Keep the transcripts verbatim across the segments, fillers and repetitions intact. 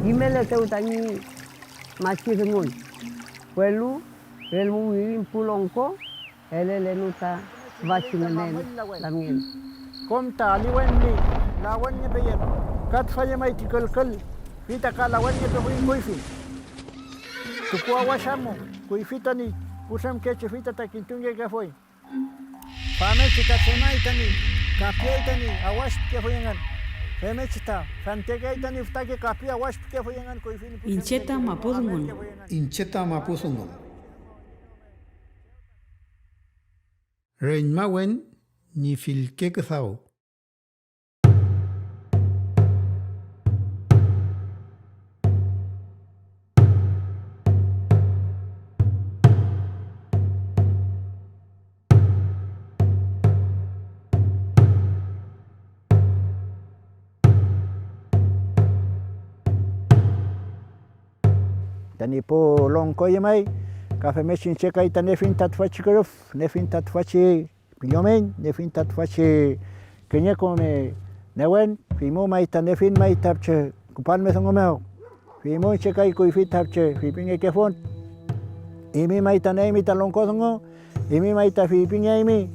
Kimeletew tañi machi dungun, welu relmu wirin pu longko elelenu ta tüfachi ngünen lamngen. Kom ta aliwen ñi lawenngepeyem, ka tüfa llemay ti külkül, fey ta ka lawenngepefuy kuyfi. Tukuawash amu, kuyfi tañi putremkechi, fey ta, ta kintungekefuy. Famngechi ta tremay tañi kapiay tañi awash pikefuy engün. Femngechi ta fentekeay tañi fütake kapi awash pikefuy engün kuyfi ñi pu Iñche ta mapu dungun. Iñche ta mapu dungun. Reñmawen ñi fillke küdaw. Tañi pu longko llemay, ka femngechi iñche kay ta niefiñ ta tüfachi kürüf, niefiñ ta tüfachi pillomeñ, niefiñ ta tüfachi kiñe ko newen, feymu may ta niefiñ may ta pichi küpan mew dungu mew. Feymu iñche kay kuyfi ta pichi feypingekefun. Eymi may ta nieymi ta longko dungu, eymi may ta feypingeaymi,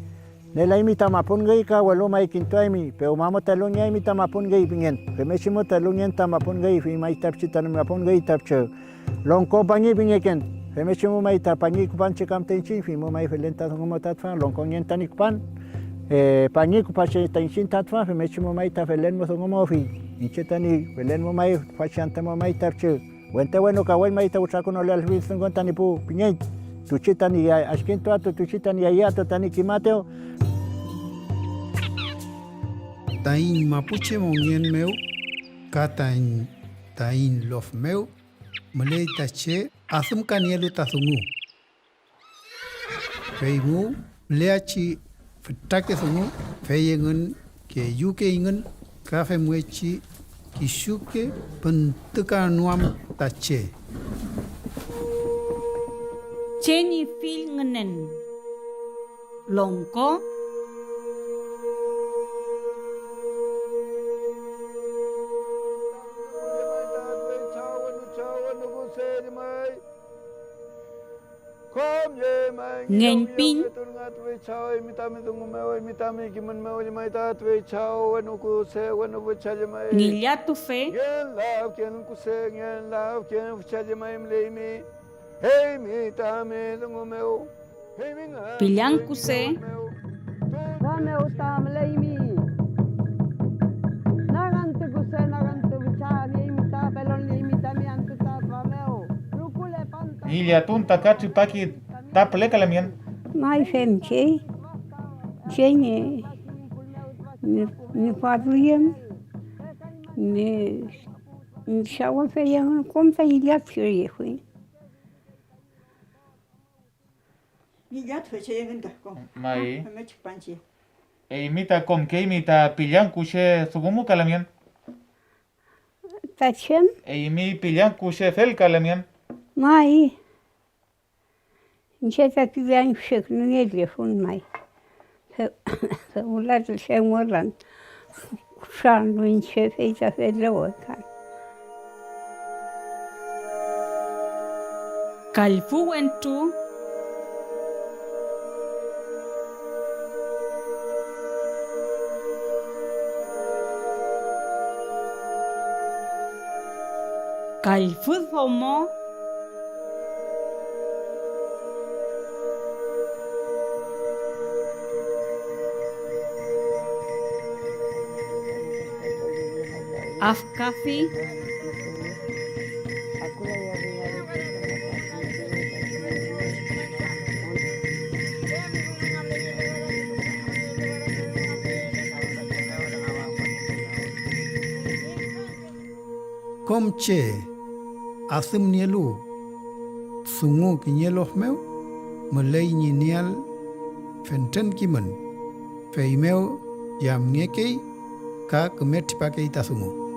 nielaymi ta mapun üy ka welu may kintuaymi, pewma mo ta elungeaymi ta mapun üy pingen. Femngechi mo ta elungen ta mapun üy, fey may ta pichi ta mapun üy ta pichi longko pangi pingeken, femngechi mu may ta pangi küpan che kam ta iñchiñ, fey mu may felen ta dungu mo ta tüfa, longkongen tañi küpan, eh, pangi küpan che ta iñchiñ ta tüfa, femngechi mu may ta felen mo dungu mo, fey iñche tañi felen mu may tüfachi antü mu may ta pichi wente wenu kawen may ta wütrakonole alfi dungun tañi pu pingey, tuchi tañi ya-, adkintuaetew, tuchi tañi yayaetew, tañi kimaetew. Taiñ mapuche mongen mew ka taiñ, taiñ lof mew müley ta che adümkanielu ta dungu. Feymew müleachi fütrake dungu, fey engün keyükeyngün ka femngechi kisuke püntükanoam ta che. Che ñi fill ngünen. Longko. Ngeñpiñ. Ngillatufe. Eymi tami dungu mew, eymi nga-, Pillan kuse. Tüfa mew ta müleymi. Nagantü kuse, nagantü wicha, eymi ta pelonleymi tami antü ta tüfa mew. Rukulepan ta. Ngillatun ta ka tripaki ta pülekalemyen. May femkey, che ñi, ñi, ñi padruyem, ñi, ñi sawafeyem, kom ta ngillatkeyefuy. Ngillatufechey engün ta kom. May. Ah, femngechi küpanchi. Eymi ta komkeymi ta pillan kuse dungu mu ka lamngen. Ta chem? Eymi pillan kuse fel ka lamngen. May. Iñche tati llañküchekünungellefun may. Fe-, fewla ta chew ngüran kutranlu iñche, fey ta felewekan. Kallfü wentru. Kallfü domo. Afkafi. Kom che. adümnielu dungu kiñe lof mew, müley ñi nieael fentren kimün, feymew yamngekey ka küme tripakey ta dungu.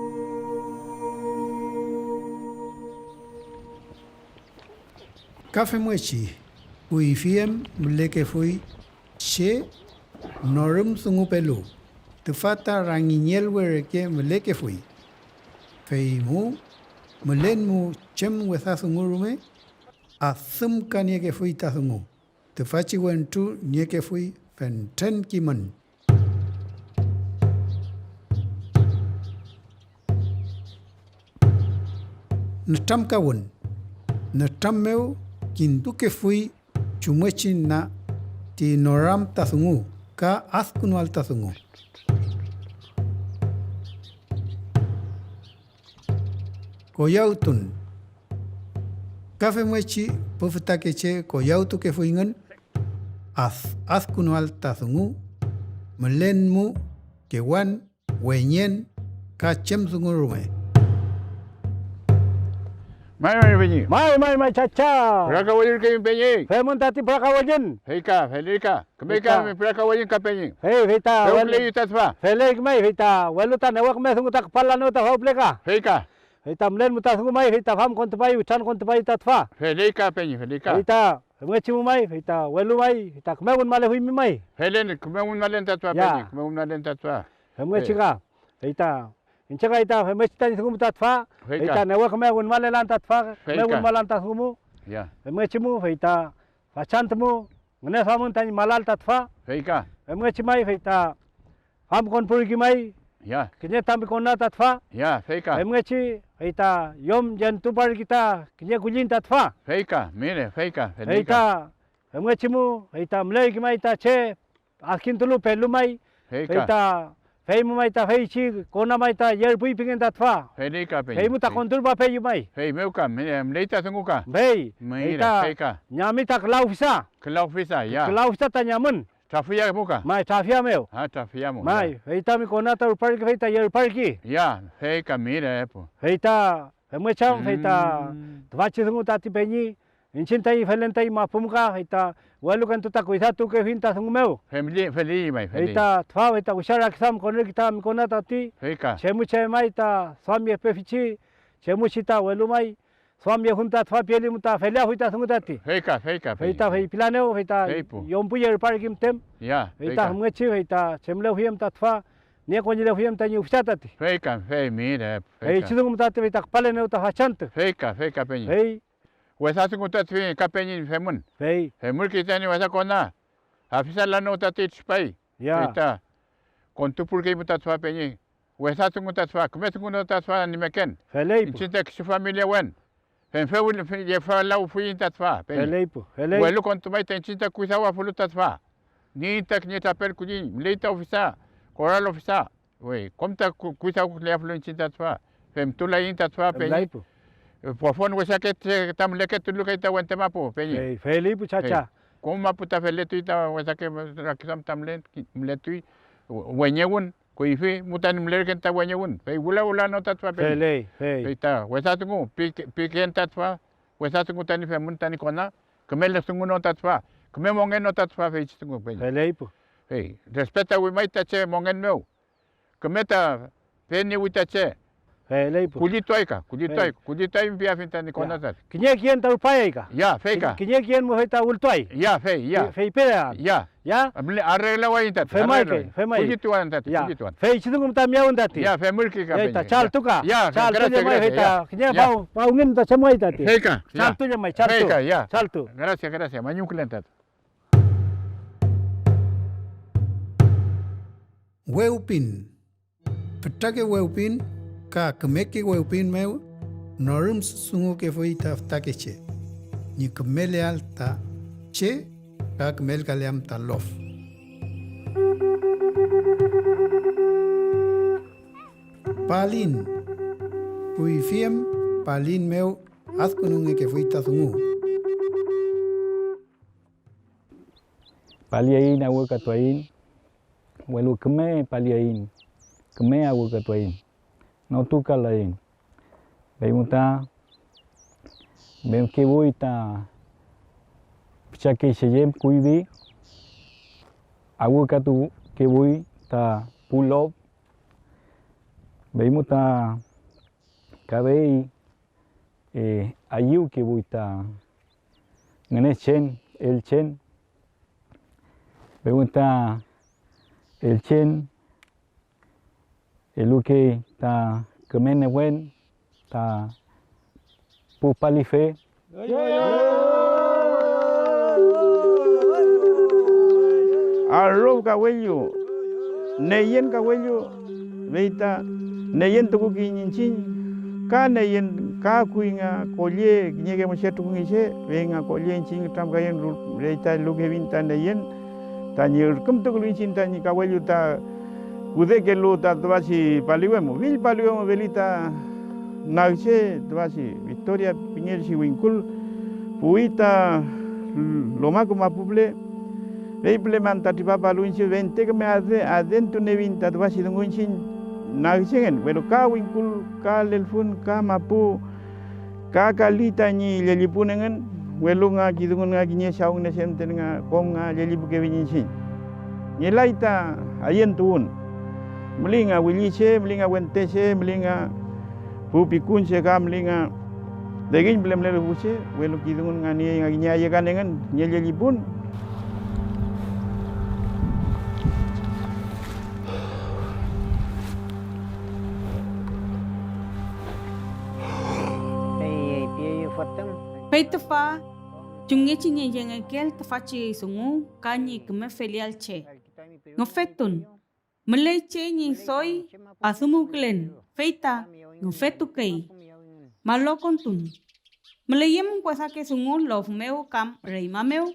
Ka femngechi kuyfi em mülekefuy che norümdungupelu, tüfa ta rangiñelwe reke mülekefuy. Feymu mülen mu chem wesa dungu rume, adümkaniekefuy ta dungu. Tüfachi wentru niekefuy fentren kimün. Nütramkawün. Nütram mew kintukefuy chumngechi na ti noram ta dungu ka adkünual ta dungu. Koyawtun. Ka femngechi pu fütakeche koyawtukefuyngün ad-, adkünual ta dungu, mülen mu kewan, weñen ka chem dungu rume. May, may, peñi. May, may, may, chacha. Pürakawellürkeymi, peñi. Femün tati pürakawellün. Fey ka, feley ka. Küme ka mi pürakawellün ka, peñi. Fey, fey ta, fewküleyu ta tüfa. Feley may, fey ta, welu ta newe küme dungu ta küpalalanew ta fawpüle ka. Fey ka. Fey ta mülen mu ta dungu may, fey ta famkontupayu, witrankontupayu ta tüfa. Feley ka, peñi, feley ka. Fey ta femngechi mu may, fey ta welu may, fey ta küme wünmalefuymi may. Felen, küme wünmalen ta tüfa, peñi, küme wünmalen ta tüfa. Femngechi ka, fey ta iñche kay ta femngechi tañi dungu mu ta tüfa, fey ta newe küme wünmalelan ta tüfa, küme wünmalan ta dungu mu. Ya. Femngechi mu, fey ta fachantü mu, ngüneduamün tañi malal ta tüfa. Fey ka. Femngechi may, fey ta famkonpurki may. Ya. Kiñe tami kona ta tüfa. Ya, fey ka. Femngechi, fey ta yom yentuparki ta kiñe kulliñ ta tüfa. Fey ka, mire, fey ka, feley ka. Fey ta femngechi mu, fey ta mülerki may ta che adkintulu pelu may, fey ka. Fey ta fey mu may ta feychi kona may ta yerpuy pingen ta tüfa. Feley ka, peñi. Fey mu ta konturpapeyu may. Fey mew ka, mire, müley ta dungu ka. Fey, mire, fey ta fey ka. Ñami ta küla ufisa. Küla ufisa, ya. Küla ufisa ta ñamün. Trafiya mu ka. May, trafiya mew. Ah, trafiya mu, may, ya. Fey tami kona ta ruparki, fey ta yerparki. Ya, fey ka, mire, pu. Fey ta femngechi am, fey ta tüfachi dungu tati peñi, iñchiñ taiñ felen taiñ mapu müka, fey ta welukentu ta kuydatukefin ta dungu mew. Femli-, feli may, feli. Fey ta tüfa, fey ta wesa rakiduam konürki ta mi kona tati. Fey ka. Chemu che may ta duamyepefichi, chemuchi ta welu may duamyefun ta tüfa pielimu ta feleafuy ta dungu tati. Fey ka, fey ka, fey ta feypilanew, fey ta yompuy yerparki müten. Ya, fey ta femngechi, fey ta chemlefuy em ta tüfa, niekoñilefuy em tañi ufisa tati. Fey ka, fey, mire, fey ka. Feychi dungu müten tati, fey ta küpalenew ta fachantü. Fey ka, fey ka, peñi. Fey. Wesa dungu tati ka peñi femün. Fey. Femürkey tañi wesa kona. Afisalanew tati tripay. Ya. Fey ta kontupurkey mu ta tüfa peñi. Wesa dungu ta tüfa, küme dungu no ta tüfa ñi meken. Feley pu. Iñchiñ ta kisu familia wen. Fenfew-, fe-, yefalawfuiñ ta tüfa peñi. Feley pu, feley. Welu kontumay ta iñchiñ ta kuydawafulu ta tüfa. Nieiñ ta kiñe trapel kulliñ, müley ta ufisa, koral ufisa. Wey, kom ta ku-, kuydawküleafulu iñchiñ ta tüfa, femtulaiñ ta tüfa peñi. Feley pu. Pofon wesake che ta müleketulu kay ta wente mapu, peñi. Fey, feley pu, chacha. Fey, kom mapu ta feletuy ta wesake rakiduam ta mülen, mületuy we-, weñewün, kuyfi mu tañi mülerken ta weñewün, fey wüla wüla no ta tüfa, peñi. Feley, fey. Fey ta wesa dungu pi-, piken ta tüfa, wesa dungu tañi femün tañi kona, küme lef dungu no ta tüfa, küme mongen no ta tüfa feychi dungu, peñi. Feley pu. Fey, respetawi may ta che mongen mew. Küme ta peniewi ta che. Feley pu. Kullituay ka, kullituay, kullituay piafiñ ta Nikonatan. Kiñe kiyen ta rupayay ka. Ya, fey ka. Kiñe kiyen mu fey ta wültuay. Ya, fey, ya. Fey pere am. Ya. Ya. Arreglawaiñ tati. Femay kay, femay. Kullituan tati, kullituan. Feychi dungu mu ta miyawün tati. Ya, femürki ka. Fey ta chaltu ka. Ya, chaltu llemay, fey ta kiñe faw, fawngün ta chemway tati. Fey ka. Chaltu llemay, chaltu. Fey ka, ya. Chaltu. Gracias, gracias. Mañumkülen tati. Wewpin. Fütrake wewpin ka kümeke wewpin mew norümdungukefuy ta fütakeche ñi kümeleael ta che ka kümelkaleam ta lof. Palin. Kuyfi em palin mew adkünungekefuy ta dungu. Paliaiñ, awükatuaiñ, welu küme paliaiñ, küme awükatuaiñ, notukalaiñ. Feymu ta Memkefuy ta pichake cheyem kuyfi, awükatukefuy ta pu lof, feymu ta kafey, eh, ayüwkefuy ta Ngünechen, elchen, feymu ta elchen elukey ta küme newen ta pu palife. Arüw kawellu, neyen kawellu, fey ta neyen tukukiyiñ iñchiñ, ka neyen ka kuy nga kolle kiñeke müche truküngeche, fey nga kolle iñchiñ nütramkayen ru-, rey ta elukefiñ ta neyen tañi ürkümtukulu iñchiñ tañi kawellu ta kudekelu ta tüfachi paliwe mu, fill paliwe mu feli ta nagche tüfachi Victoria pingeelchi wingkul, puwi ta Lomaku mapu püle, fey püle man ta tripapalu iñche fente küme ade-, adentuniewiñ ta tüfachi dungu iñchiñ nagchengen, welu ka wingkul, ka lelfün, ka mapu, ka kali tañi llellipun engün, welu nga kidungun nga kiñe Chaw Ngünechen müten nga kom nga llellipukefiñ iñchiñ. Ngelay ta ayentuwün. Müley nga williche, müley nga wenteche, müley nga pu pikunche ka müley nga degiñ püle mülelu pu che, welu kidungun nga niey nga kiñe ayekan engün kiñe llellipun. Fey tüfa chumngechi ñi yengekeel tüfachi dungu ka ñi küme feleael che. Ngüfetun. Müley che ñi doy adümuwkülen, fey ta ngüfetukey. Malokontun. Müleyüm wesake dungu lof mew kam reñma mew,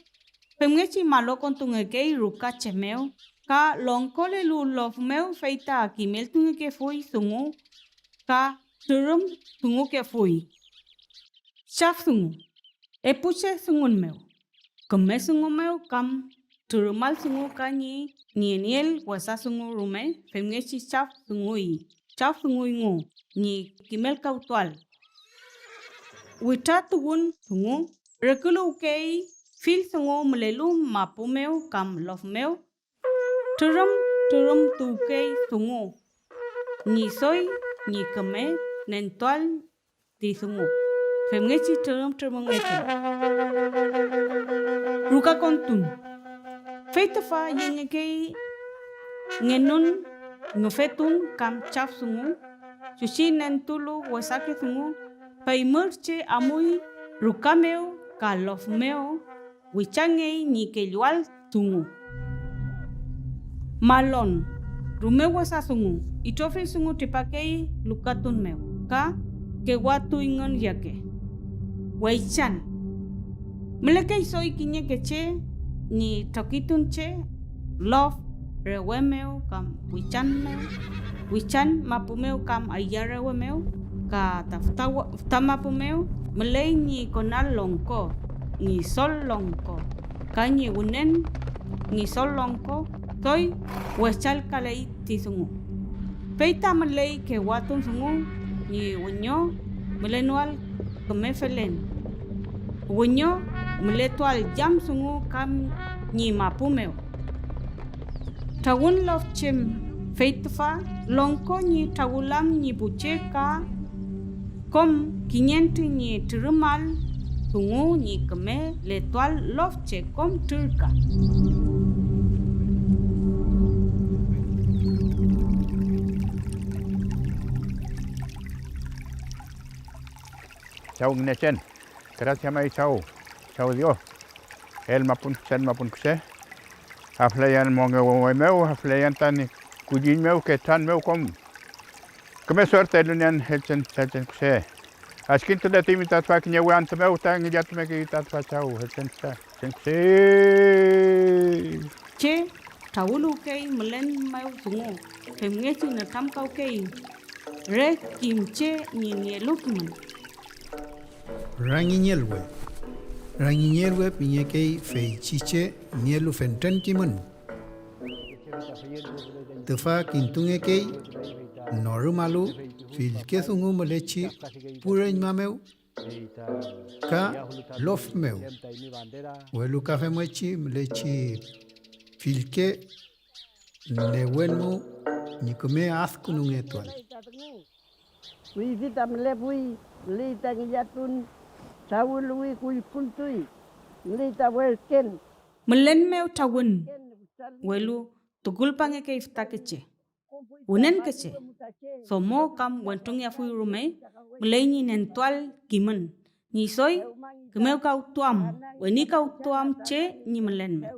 femngechi malokontungekey ruka che mew, ka longkolelu lof mew, fey ta kimeltungekefuy dungu ka trürümdungukefuy. Chaf dungu. Epuche dungun mew, küme dungu mew kam trürümal dungu ka ñi nienieel wesa dungu rume femngechi chaf dunguy, chaf dunguyngu ñi kimelkawtuael. Witratuwün dungu reküluwkey fill dungu mülelu mapu mew kam lof mew, trürüm trürümtuwkey dungu ñi doy ñi küme nentuael ti dungu, femngechi trürüm trürümngechi. Rukakontun. Fey tüfa yengekey ngenun ngüfetun kam chaf dungu, chuchi nentulu wesake dungu, fey mür che amuy ruka mew ka lof mew, wichangey ñi kelluael dungu. Malon, rume wesa dungu, itrofill dungu tripakey lukatun mew ka kewatuyngün yake. Weychan, mülekey doy kiñeke che ñi trokitun che lof rewe mew kam wichan mew, wichan mapu mew kam aya rewe mew, ka ta füta wa-, füta mapu mew müley ñi konal longko, ñi sol longko, ka ñi wünen ñi sol longko doy wechalkaley ti dungu. Fey ta müley kewatun dungu ñi wiño mülenoael küme felen, wiño mületuael yam dungu kam ñi mapu mew. Trawün lofche, fey tüfa longko ñi trawülam ñi pu che ka kom kiñentu ñi trürümal dungu ñi küme letuael lofche kom trürka. Chaw Ngünechen, gracia may Chaw, Chaw Dios, elmapun, chenmapun kuse, afleyan mongewe mew, afleyan tani kulliñ mew, ketran mew kom. Küme suerte eluniean elchen, elchen kuse. Adkintuleymi ta tüfa kiñe we antü mew ta ngillatumekeyu ta tüfa Chaw, elchen ta, elchen kuse. Che trawüluwkey mülen mew dungu, femngechi nütramkawkey re kim che ñi nielu kimün. Rangiñelwe. Rangiñelwe pingekey feychi che nielu fentren kimün. Tüfa kintungekey norümalu fillke dungu mülechi pu reñma mew, ka lof mew, welu ka femngechi mülechi fillke newen mu ñi küme adkünungetuael. Kuyfi ta mülepuy, müley ta ngillatun, trawüluwi, kullkulltuy, müley ta werken. Mülen mew trawün, welu tukulpangekey fütakeche, wünenkeche, domo kam wentrungeafuy rume, müley ñi nentuael kimün, ñi doy kümewkawtuam, wenikawtuam che ñi mülen mew.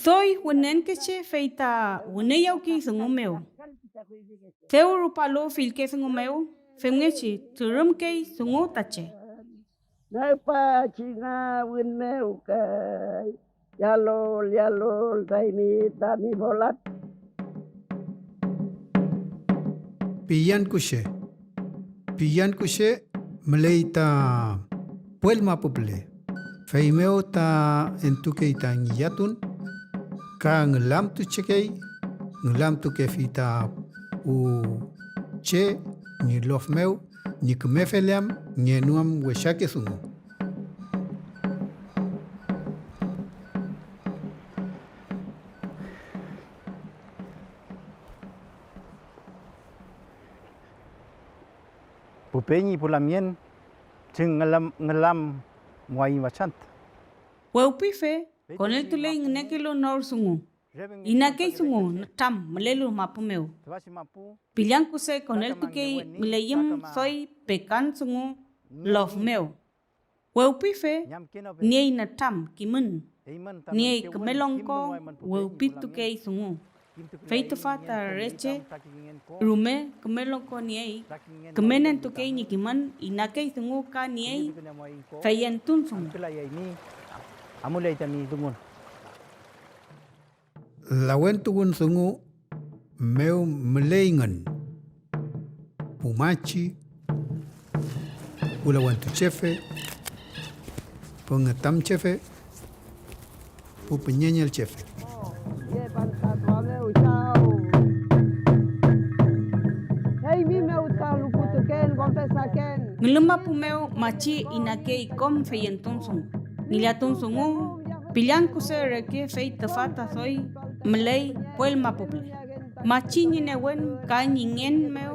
Doy wünenkeche fey ta wüneyawkey dungu mew. Dew rupalu fillke dungu mew, femngechi trürümkey dungu ta che. Nagpachi nga wün mew kay. Yalol, yalol, taymi tami folat. Pillan kuse. Pillan kuse müley ta puel mapu püle. Feymew ta entukey ta ngillatun, ka ngülamtuchekey, ngülamtukefi ta pu che ñi lof mew ñi küme feleam ngenuam wesake dungu. Pu peñi pu lamngen, chüngngülam, ngülam muaiñ fachantü. Wewpife koneltuley ngünekelu nor dungu, inakey dungu nütram mülelu mapu mew. Pillan kuse koneltukey müleyüm doy pekan dungu lof mew. Wewpife niey nütram kimün, niey küme longko wewpitukey dungu, fey tüfa ta re che rume küme longko niey, küme nentukey ñi kimün, inakey dungu ka niey feyentun dungu. Lawentuwün dungu mew müleyngün pu machi, pu lawentuchefe, pu ngütamchefe, pu püñeñelchefe. Ngülu mapu mew machi inakey kom feyentun dungu, ngillatun dungu, pillan kuse reke, fey tüfa ta doy müley puel mapu püle. Machi ñi newen ka ñi ngen mew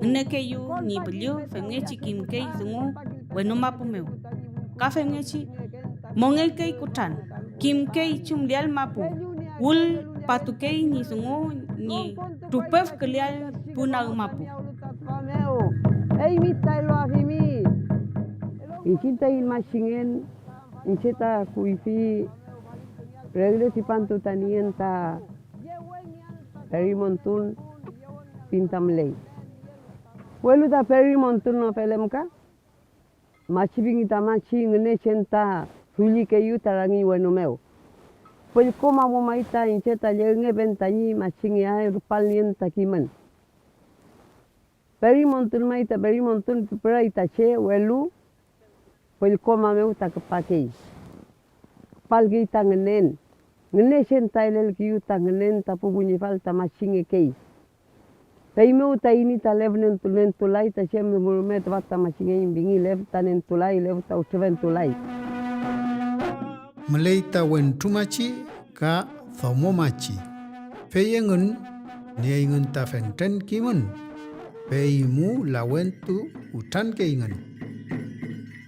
ngünekeyu ñi püllü femngechi kimkey dungu wenu mapu mew, ka femngechi mongelkey kutran, kimkey chumleael mapu, wülpatukey ñi dungu ñi trupefküleael pu nag mapu. Eymi ta eluafimi iñchiñ taiñ machingen, iñche ta kuyfi regle tripantu ta nien ta perimontun pin ta müley. Welu ta perimontun no felemka, machi pingi ta machi Ngünechen ta dullikeyu ta rangiñ wenu mew. Püllkomamumay ta iñche ta llegngepen tañi machingeael rupalnien ta kimün. Perimontun may ta perimontun püray ta che, welu püllkoma mew ta küpakey. Küpalkey ta ngünen. Ngünechen ta elelkeyu ta ngünen ta pu kuñifal ta machingekey. Feymew ta eymi ta lef nentu-, nentulay ta chem dungu rume tüfa ta machingey pingi, lef ta nentulay, lef ta ütrüfentulay. Müley ta wentru machi ka domo machi. Fey engün nieyngün ta fentren kimün, fey mu lawentu kutrankeyngün.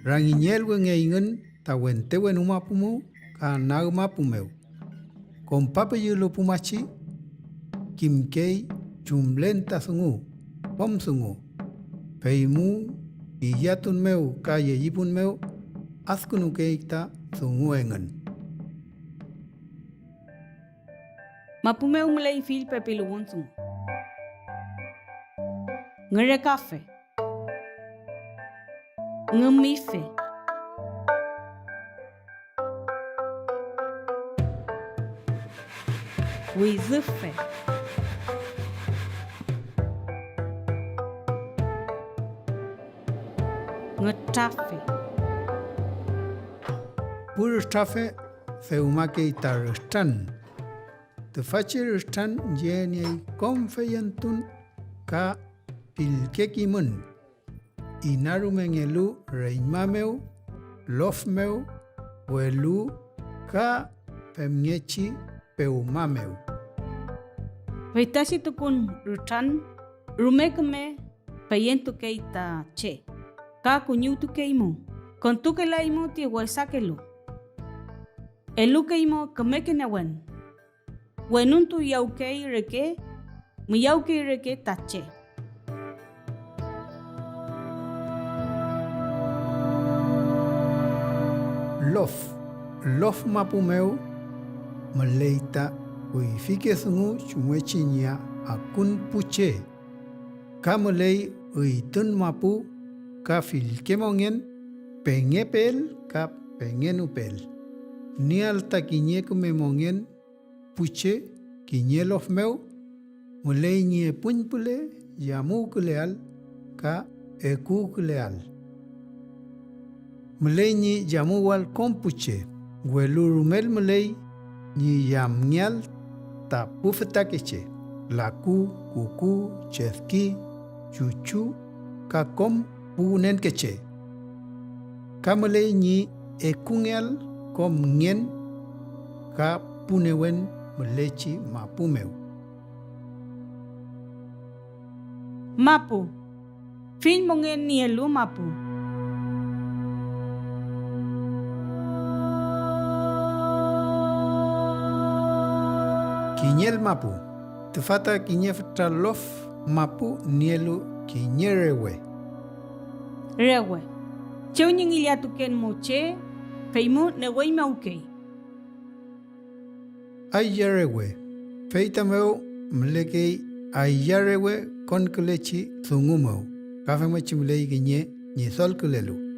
Rangiñelwengeyngün ta wente wenu mapu mew ka nag mapu mew. Kompapeyelu pu machi, kimkey chumlen ta dungu, kom dungu, fey mu ngillatun mew ka llellipun mew adkünukey ta dungu engün. Mapu mew müley fill pepiluwün dungu. Ngürekafe. Ngümife. Widüfe. Ngütrafe. Pu rüftrafe dewmakey ta rüftran. Tüfachi rüftran yeniey kom feyentun ka pillke kimün. inarumengelu reñma mew, lof mew, welu ka femngechi pewma mew. Feytachi tukun rütran rume küme feyentukey ta che, ka kuñiwtukeymu, kontukelaymu ti wesakelu. Elukeymu kümeke newen. Wenuntuyawkey reke, miyawkey reke ta che. Lof, lof mapu mew müley ta kuyfike dungu chumngechi ñi akun pu che, ka müley üytun mapu ka fillke mongen, pengepeel ka pengenupeel. Nieal ta kiñe küme mongen pu che kiñe lof mew, müley ñi epuñpüle yamuwküleael ka ekuwküleael. Müley ñi yamuwal kom pu che, welu rumel müley ñi yamngeael ta pu fütakeche, laku, kuku, chedki, chuchu ka kom pu wünenkeche. Ka müley ñi ekungeael kom ngen ka pu newen mülechi mapu mew. Mapu, fill mongen nielu mapu. Kiñel mapu. Tüfa ta kiñe fütra lof mapu nielu kiñe rewe. Rewe. Chew ñi ngillatuken mu che, feymu neweñmawkey. Aylla rewe. Fey ta mew mülekey aylla rewe konkülechi dungu mew, ka femngechi müley kiñe ñidolkülelu.